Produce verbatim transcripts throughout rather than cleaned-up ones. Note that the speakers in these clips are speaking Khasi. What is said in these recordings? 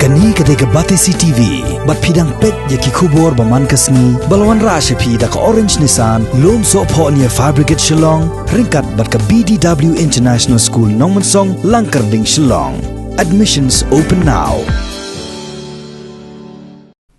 Kane ka dei ka Batesi T V, bad phi dang peit ïa ki khubor ba man ka sngi, ba la wanrah sha phi da ka Orange Nissan, Lumsohphoh near Fire Brigade Shillong, ryngkat bad ka B D W International School Nongmensong, Langkyrding, Shillong. Admissions open now.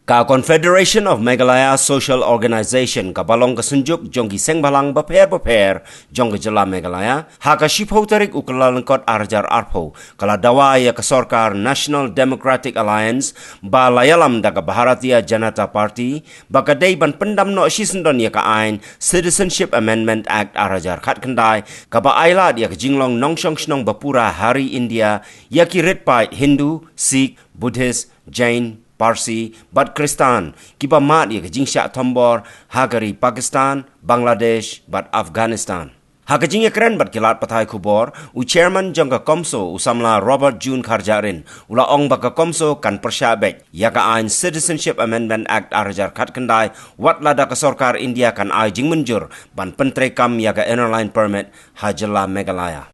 Ka Confederation of Meghalaya Social Organization, kaba long ka synjuk jong ki seng bhalang bapher bapher jong ka jylla Meghalaya, ha ka shiphew tarik u Kyllalyngkot ar hajar arphew, ka la dawa ïa ka sorkar National Democratic Alliance ba la ïalam da ka Bharatiya Janata Party, ba ka dei ban pyndam noh shisyndon ïa ka aiñ Citizenship Amendment Act ar hajar khatkhyndai, kaba ailad ïa ka jinglong nongshong shnong bapura ha ri India ïa ki rit paid Hindu, Sikh, Buddhist, Jain, Parsi bad Khristan, kiba mad ïa ka jingshah thombor ha ka ri Pakistan, Bangladesh bad Afghanistan. Ha ka jingïakren bad ki lad pathai khubor, u chairman jong ka COMSO, u samla Robert June Kharjahrin, u la ong ba ka COMSO kan pyrshah beit ïa ka aiñ Citizenship Amendment Act ar hajar khatkhyndai, wat lada ka sorkar India kan ai jingmynjur ban pyntreikam ïa ka Inner Line Permit ha jylla Meghalaya.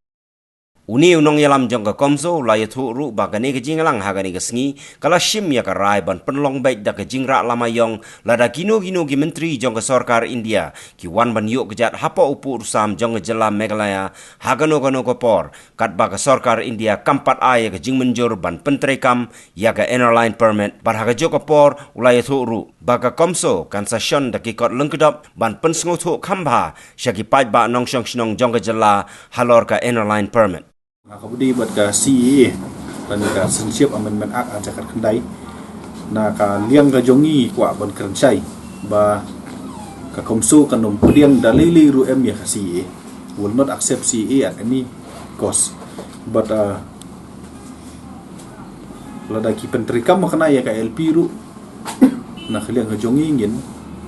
Une u nongïalam jong ka COMSO u la ïathuh ruh ba kane ka jingïalang ha kane ka sngi ka la shim ïa ka rai ban pynlong beit da ka jingrah lama ïong lada kino kino ki myntri jong ka sorkar India ki wan ban ïuh kjat hapoh u puh u sam jong ka jylla Meghalaya ha kano kano ka por, katba ka sorkar India kam pat ai ïa ka jingmynjur ban pyntreikam ïa ka Inner Line Permit. Bad ha kajuh ka por u la ïathuh ruh ba ka COMSO kan sa shon da ki kot lyngkdop ban pynsngewthuh kham bha sha ki paidbah nongshong shnong jong ka jylla halor ka Inner Line Permit. Na ka bynta bad ka C A A, lane ka Citizenship Amendment Act ar hajar khatkhyndai, na ka liang ka jong ngi kwah ban kren shai ba ka COMSO kan ym pdiang da lei lei ruh em ïa ka C A A. Will not accept C A A at any cost. But uh, lada ki pyntreikam kane ïa ka I L P ruh, na ka liang ka jong ngi ngin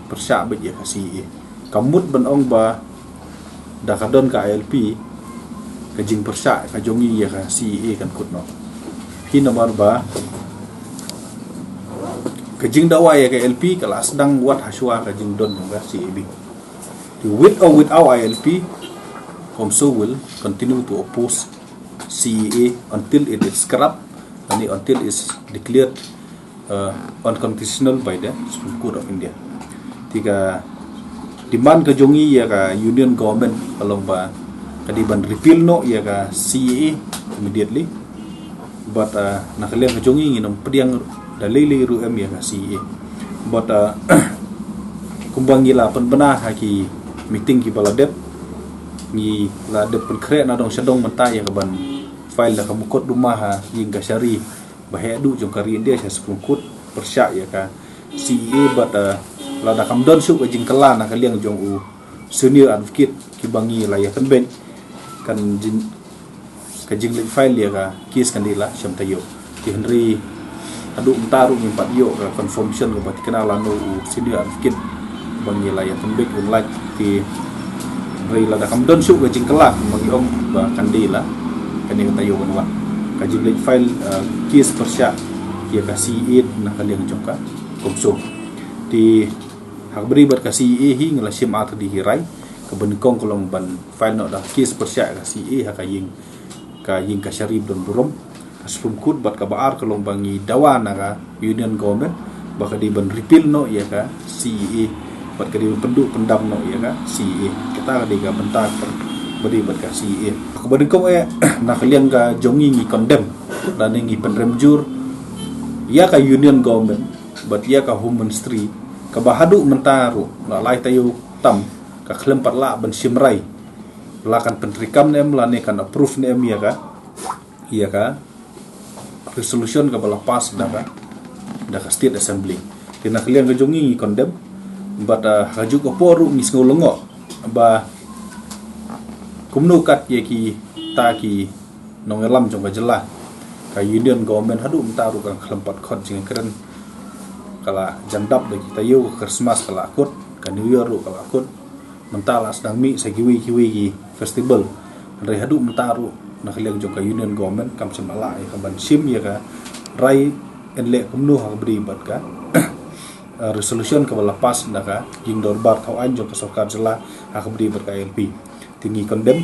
pyrshah beit ïa ka C A A. Ka mut ban ong ba da ka don ka I L P, ka jingpyrshah ka jong ngi ïa ka C A A kan kut noh. Phi namar ba ka jingdawa ïa ka I L P ka la sdang wat hashwa ka jingdon jong ka C A B. With or without I L P, COMSO will continue to oppose C A A until it is scrapped and until it's declared uh, unconstitutional by the Supreme Court of India. Te ka demand ka jong ngi ïa ka Union Government ka long ba ka dei ban repeal noh ïa ka C A A immediately. But uh, na ka liang ka jong ngi ngin ym pdiang da lei lei ruh em ïa ka C A A. But uh, kumba ngi la pynbna ha ki meeting kiba la dep, ngi la dep pynkhreh na dong sha dong mynta ïa ka ban file da ka mukotduma ha ïing kashari ba heh duh jong ka ri India sha Supreme Court pyrshah ïa ka C A A. But uh, lada kam don shuh ka jingkylla na ka liang jong u senior advocate kiba ngi la ïa pynbeit, kan jin ka jingleit file ïa ka case kan dei la shem taïew. Te hynrei haduh mynta ruh ngim pat ïoh ka confirmation kaba thikna lano u senior advocate ba ngi la ïa pynbeit un lait. Te hynrei lada kam don shuh ka jingkylla ba ngi ong ba kan dei la kane ka taïew ban wan ka jingleit file uh, case pyrshah ïa ka C A A na ka liang jong ka COMSO. Te ha kaba ïadei bad ka C A A hi ngi la shim ar tylli ki rai. Kaba nyngkong ka long ban file noh da ka case pyrshah ïa ka C A A ha ka ïing, ka ïing kashari ba don burom, ka Supreme Court. Bad kaba ar ka long ba ngi dawa na ka Union Government ba ka dei ban repeal noh ïa ka C A A, bad ka dei ban pynduh pyndam noh ïa ka C A A. Kata ka dei ka bynta kaba ïadei bad ka C A A. Kaba nyngkong eh na ka liang ka jong ngi ngi condemn lane ngi pynrem jur ïa ka Union Government bad ïa ka Home Ministry kaba haduh mynta ruh la lai taïew tam ka khlem pat lah ban shim rai la kan pyntreikam ne em lane kan approve ne em ïa ka, ïa ka resolution kaba la pass da ka, da ka State Assembly. Te na ka liang ka jong ngi ngi condemn. Bad uh, ha kajuh ka por ruh ngi sngew lyngngoh ba kumno kat ïa kita ki nongïalam jong ka jylla, ka Union Government haduh mynta ruh kan khlem pat khot jingkren. Ka la jan dap da ki taïew, ka Christmas ka la kut, ka New Year ruh ka la kut. Mynta la sdang mih sa kiwei kiwei ki festival. Hynrei haduh mynta ruh na ka liang jong ka Union Government kam shym la lah ïa ka ban shim ïa ka rai yn leh kumno ha kaba ïadei bad ka uh, resolution kaba la pass da ka ïing dorbar thaw aiñ jong ka sorkar jylla ha kaba ïadei bad ka I L P. Te ngi condemn.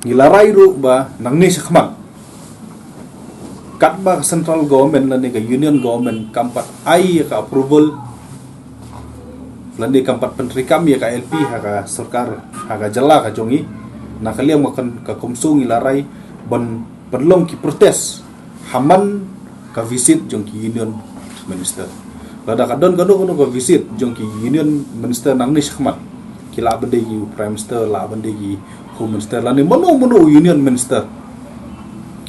Ngi la rai ruh ba nangne shakhmat katba ka central government lane ka union government kam pat ai ïa ka approval lane kam pat pyntreikam ïa ka I L P ha ka sorkar, ha ka jylla ka jong ngi, na ka liang ba kan ka CoMSO ngi la rai ban pynlong ki protest ha man ka visit jong ki union minister. Lada ka don kano kano ka visit jong ki union minister nangne shakhmat, ki lah ban dei ki prime minister, lah ban dei ki home minister lane mano mano union minister,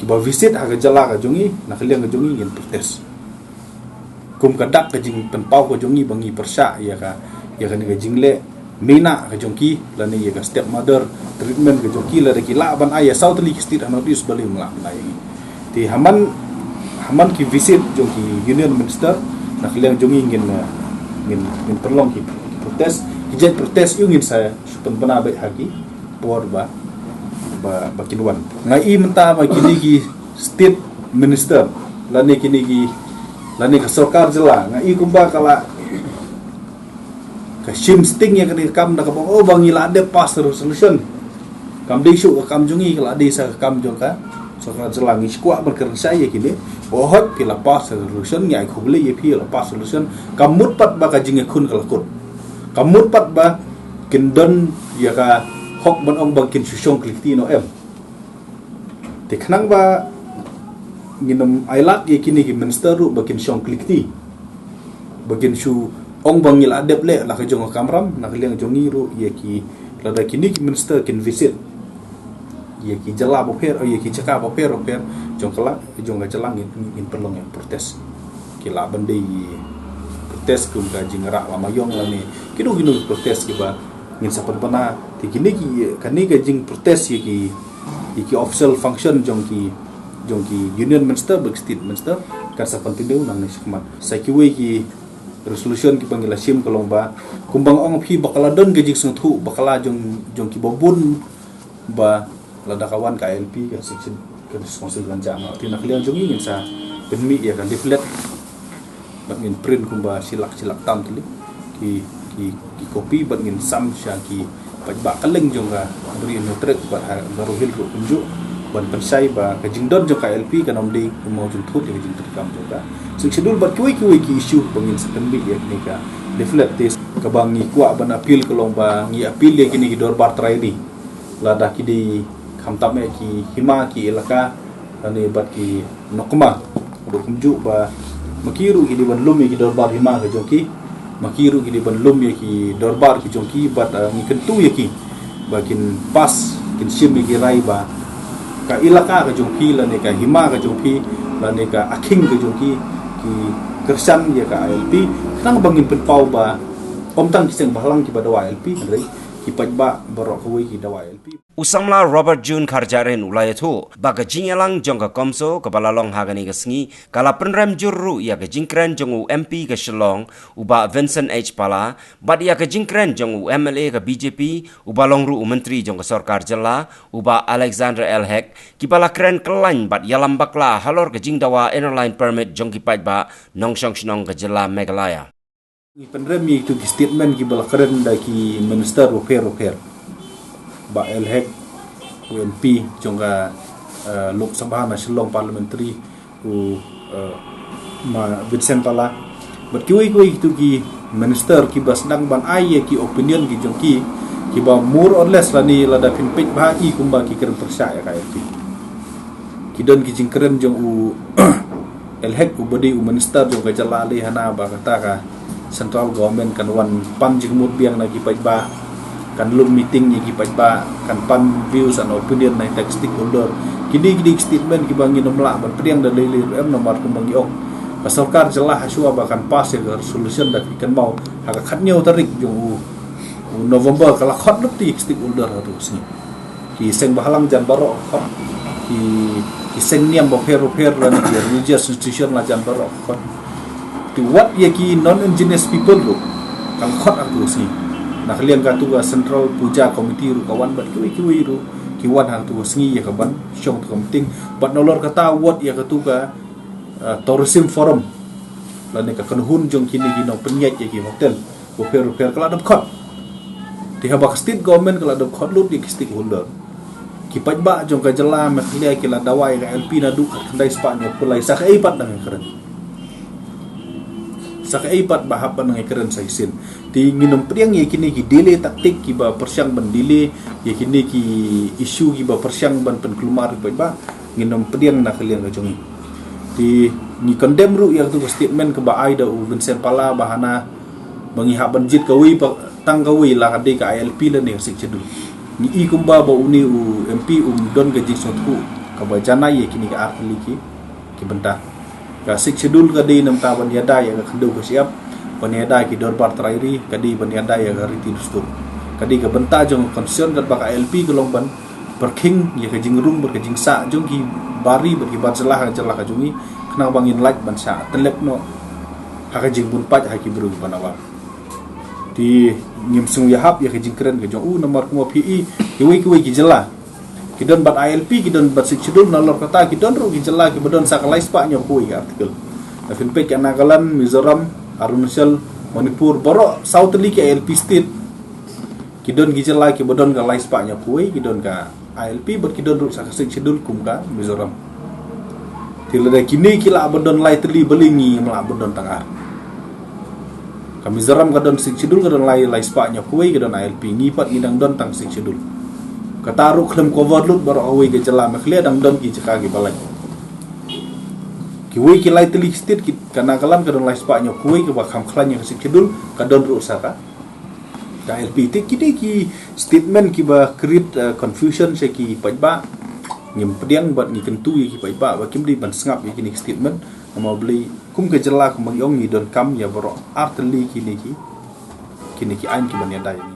kiba visit ha ka jylla ka jong ngi, na ka liang ka jong ngi, ngin protest. Kum ka dak ka jingpynpaw ka jong ngi ba ngi pyrshah ïa ka, ïa kane ka jingleh mina ka jong ki lane ïa ka stepmother treatment ka jong ki, lada ki lah ban ai ïa saw tylli ki state ha North East, balei ym lah ban ai ïa ngi. Te ha man, ha man ki visit jong ki union minister, na ka liang jong ngi ngin, eh, ngin, ngin pynlong ki, ki protest, ki jait protest ïa u ngin sa shu pynbna beit ha ki por ba, ba, ba kin wan. Nga i mynta ba kine ki state minister lane kine ki, lane ka sorkar jylla, nga i kumba ka la, ka shim sting ïa kane ka kam da kaba ong, oh, ba ngi la dep pass resolution. Kam dei shuh ka kam jong ngi, ka la dei sa ka kam jong ka sorkar jylla. Ngi shu kwah ban kren shai ïa kine. Oh, hooid, phi la pass resolution, ngi ai khublei ïa phi, la pass resolution. Kam mut pat ba ka jingïakhun ka la kut. Kam mut pat ba kin don ïa ka hok ban ong ba kin shu shong klik ti noh em. Te khnang ba ngin ym ailad ïa kine ki minister ruh ba kin shong klik ti, ba kin shu ong ba ngi la dep leh la ka jong ka kamram, na ka liang jong ngi ruh ïa ki, lada kine ki minister kin visit ïa ki jylla bapher, ïa ki jaka bapher bapher jong ka la, jong ka jylla, ngin, ngin pynlong ïa protest. Ki lah ban dei protest kum ka jingrah lama ïong lane kino kino protest kiba ngin sa pynbna. Te kine ki, kane ka jingprotest ïa ki, ïa ki official function jong ki, jong ki union minister bad state minister kan sa continue nangne shakhmat. Sa kiwei ki resolution kiba ngi la shim ka long ba, kumba nga ong phi, ba ka la don ka jingsngewthuh ba ka la jong, jong kiba bun ba lada ka wan ka I L P ka section, ka council kan jam. Te na ka liang jong ngi ngin sa pynmih ïa ka leaflet bad ngin print kumba shi lak, shi lak tam tylli ki, ki, ki copy bad ngin sam sha ki paidbah kylleng jong ka Bri Hynñiewtrep bad ha Garo Hills ruh kumjuh, ban pynshai ba ka jingdon jong ka I L P kan ym dei kumba jingthut ïa ka jingtrei kam jong ka Sixth Schedule bad kiwei kiwei ki issue ba ngin sa pynmih ïa kane ka leaflet. Te kaba ngi kwah ban appeal ka long ba ngi appeal ïa kine ki dorbar trai ni, lada ki dei khamtam eh ki hima, ki elaka lane bad ki nokma ruh kumjuh, ba ma ki ruh ki dei ban lum ïa ki dorbar hima ka jong ki, ma ki ruh ki dei ban lum ïa ki dorbar ki jong ki bad, eh, ngi kyntu ïa ki ba kin pass, kin shim ïa ki rai ba ka elaka ka jong phi lane ka hima ka jong phi lane ka akhing ka jong ki, ki kyrshan ïa ka I L P. Khnang ba ngin pynpaw ba ym tang ki seng bhalang kiba dawa I L P, hynrei ki paidbah baroh kawei ki dawa I L P. U samla Robert June Kharjahrin u la ïathuh ba ka jingïalang jong ka CoMSO kaba la long ha kane ka sngi ka la pynrem jur ruh ïa ka jingkren jong u M P ka Shillong, u Bah Vincent H Pala, bad ïa ka jingkren jong u M L A ka B J P, uba long ruh u Myntri jong ka Sorkar Jylla, u Bah Alexander L Hek, kiba la kren kyllaiñ bad ïalam bakla halor ka jingdawa Inner Line Permit jong ki paidbah nongshong shnong ka jylla Meghalaya. Ngi pynrem ïa kitu ki statement kiba la kren da ki minister bapher bapher. Bah L Hek, u M P jong ka, eh, Lok Sabha na Shillong Parliamentary, u, eh, Ma Vincent Pala, bad kiwei kiwei kitu ki minister kiba sdang ban ai ïa ki opinion ki jong ki, kiba more or less lane lada phin peit bha i kumba ki kren pyrshah ïa ka ïa ki. Ki don ki jingkren jong u L Hek uba dei u minister jong ka jylla lei hana ba kata ka central government kan wan pan jingmut biang na ki paidbah, kan lum meeting ïa ki paidbah, kan pan views and opinion na ki stakeholder. Kine ki dei ki statement kiba ngin ym lah ban pdiang da lei lei ruh em, namar kumba ngi ong, ka sorkar jylla ha shuwa ba kan pass ïa ka resolution da phi kynmaw ha ka khathynñiew tarik jong u, u November ka la khot lut ïa ki stakeholder ha tu ka sngi. Ki seng bhalang jan baroh khot. Ki, ki seng niam bapher bapher lane ki religious institution la jan baroh khot. Te wat ïa ki non-indigenous people ruh ka la khot ha tu ka sngi. Na ka liang katu ka Central Puja Committee ruh ka wan bad kiwei kiwei ruh ki wan ha tu ka sngi ïa ka ban shong tu ka meeting. Bad nalor kata wat ïa katu ka, uh, Tourism Forum lane ka kynhun jong kine ki nongpynïaid ïa ki hotel bapher bapher ka la dep khot. Te haba ka state government ka la dep khot lut ïa ki stakeholder, Ki paidbah jong ka jylla Meghalaya ki la dawa ïa ka I L P naduh khatkhyndai spah hynñiewphew lai, sa kaei pat dang ïakren. Sa kaei pat ba hap ban ïakren sa shisien. Te ngin ym pdiang ïa kine ki delay tactic kiba pyrshang ban delay ïa kine ki issue kiba pyrshang ban pynkulmar ïa ki paidbah. Ngin ym pdiang na ka liang ka jong ngi. Te ngi condemn ruh ïa katu ka statement kaba ai da u Vincent Pala ba hana ba ngi hap ban jied kawei pa, tang kawei, la ka dei ka I L P lane ka Sixth Schedule. Ngi i kumba ba une u M P um don ka jingsngewthuh kaba janai ïa kine ki artylli ki, ki bynta. Ka Sixth Schedule ka dei namar ban ïada ïa ka khyndew ka shyiap, ban ïada ki dorbar trai ri, ka dei ban ïada ïa ka riti dustur. Ka dei ka bynta jong ka constitution, katba ka I L P ka long ban pyrkhing ïa ka jingrung bad ka jingsah jong ki bar ri bad ki bar jylla ha ka jylla ka jong ngi, khnang ba ngin lait ban shah tyllep noh ha ka jingbun pait ha ki briew kiba nawab. Te ngim sngew ïahap ïa ka jingkren ka jong u, namar kumba phi i, kiwei kiwei ki jylla ki don bad I L P, ki don bad Sixth Schedule, nalor kata ki don ruh ki jylla kiba don sa ka lai spah hynñiewphew ka article. Lada phin peit ka Nagaland, Mizoram, Arunachal, Manipur, baroh saw tylli ki I L P state. Ki don ki jylla kiba don ka lai spah hynñiewphew, ki don ka I L P bad ki don ruh sa ka Sixth Schedule kum ka Mizoram. Te lada kine ki lah ban don lai tylli, balei ngim lah ban don tang ar? Ka Mizoram ka don Sixth Schedule, ka don lai, lai spah hynñiewphew, ka don I L P, ngi pat ngi dang don tang Sixth Schedule. Kata ruh khlem cover lut baroh kawei ka jylla Meghalaya, dang don ki jaka kiba lait. Kiwei ki lai tylli ki state, ki, ka Nagaland ka don lai spah hynñiewphew kaba kham khlaiñ ïa ka Sixth Schedule, ka don ruh sa ka, ka I L P. Te kine ki statement kiba create, uh, confusion sha ki paidbah. Ngim pdiang bad ngi kyntu ïa ki paidbah ba kim dei ban sngap ïa kine ki statement. Namar balei kum ka jylla kumba ngi ong ngi donkam ïa baroh artylli kine ki, kine ki aiñ kiban ïada ïa ngi.